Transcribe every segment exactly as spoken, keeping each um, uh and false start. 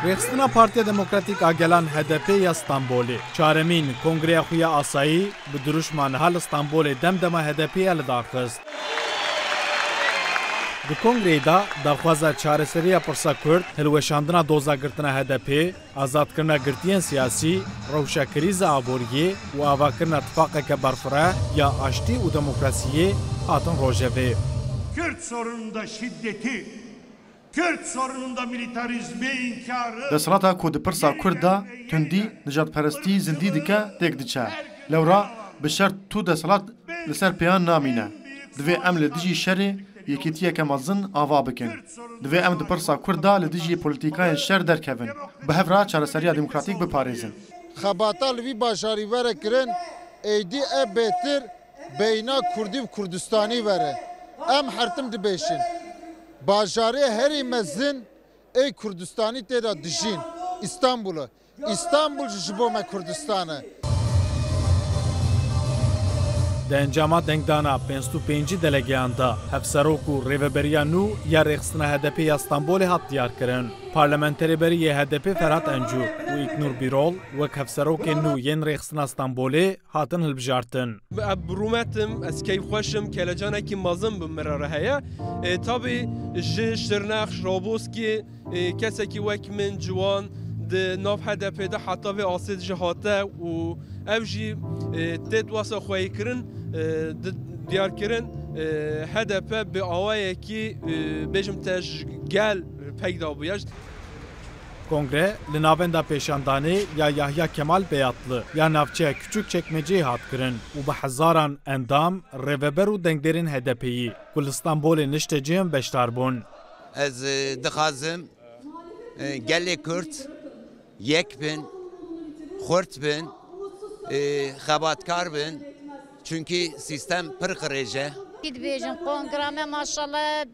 Rêxistina Partiya Demokratîk a Gelan, H D P, ya Stenbolê çaremîn kongreya xwe ya asayî bi dirûşma niha li Stenbolê Dem Dema H D P ye li dar xist. Di kongreyê de daxwaza çareseriya pirsa Kurd, hilweşandina doza girtina H D P, azadkirina girtiyên siyasî, rewşa krîza aboriyê û avakirina tifaqeke berfireh ya aştî û demokrasiyê hatin rojevê. Kürt sorununda şiddeti, Kürt sorununda militarizmi inkarı... Desthilata ku di pirsa Kurd de tundî, nijadperestî zindî dike, têk diçe. Lewra bi şert tu desthilat li ser pêyan namîne. Divê em li dijî şerê yekîtiyeke mezin ava bikin. Divê em di pirsa Kurd de li dijî polîtîkayên şer derkevin. Bi hev re çareseriya demokratîk biparêzin. Xebata li vî bajarî were kirin, êdî e bêtir beyna Kurdî û Kurdistanî were. Em her tim dibêjin, bajarê herî mezin ê Kurdistanî tê de dijîn Îstanbul e. Îstanbul jî ji bo me Kurdistan e. Di encama dengdana pênc sed û pêncî delegeyan de hevserok û rêveberiya nû ya Rêxistina H D P ya Stenbolê hat diyarkirin. Parlamenterê berî yê H D P Ferhat Encû û Îknûr Bîrol wek hevserokên nû yên Rêxistina Stenbolê hatin hilbijartin. Ez bi rûmet im, ez keyfxweş im, kelecanekî mezin bi min re heye. E, tabî ji Şirnex, Roboskî, e, kesekî wek min ciwan di nav H D P de heta vê astê de jî hate û ev jî, e, tê di wesa xweyîkirin, e, di diyarkirin, e, H D P bi awayekî, e, bêjim te ji gel peyda bûye. Kongre li navenda pêşandanê ya Yahya Kemal Beyatlı ya navçeya Küçükçekmece'yê hat kirin û bi hezaran endam, rêveber û dengdêrên H D P'yî ku li Stenbolê niştecihên beşdar bûn. Ez, e, dixwazim, e, gelê Kurd yek bin, xurt bin, e, xebatkar bin. Çünkü sistem pir qirêj e. Dibêjin kongra me maşallah.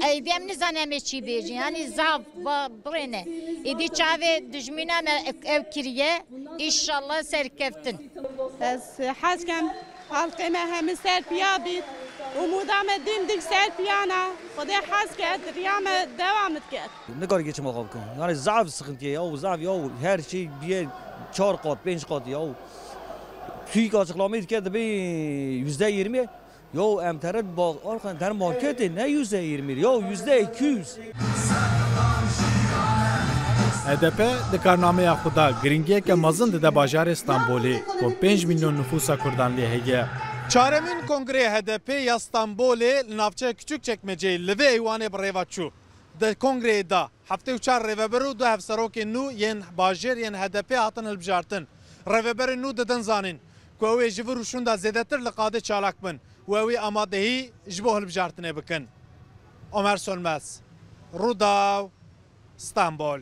Ey, em nizanin em ê çi bêjin. Yanî zaf ba-, birêne. Êdî çavê dijmîna me ev kiriye. Înşallah serkeftin. Ez hez kem xelkê me hemî ser piya bît. Umûda me dimdik ser piyan e. Xwedê hez ket, riya me dewam diket. Nikarî geçim xwe bikim. Yani zaf sıkıntıya ya, zaf ya, her şey bir çar kat, pênc kat ya. TÜİK açıklamayı dike dibe yüzde yirmi. Ya em tere bak, arkan ter marketê ne yüzde yirmi, ya yüzde iki yüz. H D P di karnameya xwe de giringiyeke mezin dide bajarê Stenbolê, ku pênc milyon nifûsa Kurdan lê heye. Çaremîn kongreyê H D P ya Stenbolê li navçeya Küçükçekmece'yê li vê eywanê bi rêva çû. Di kongreyê de heftê û çar rêveber û du hevserokên nû yên bajêr yên H D P hatin hilbijartin. Rêveberên nû didin zanîn ku ew ê ji vir û şûnda zêdetir li qadê çalak bin û ew ê amadehî ji bo hilbijartinê bikin. Omer Sönmez, Rûdaw, Stenbol.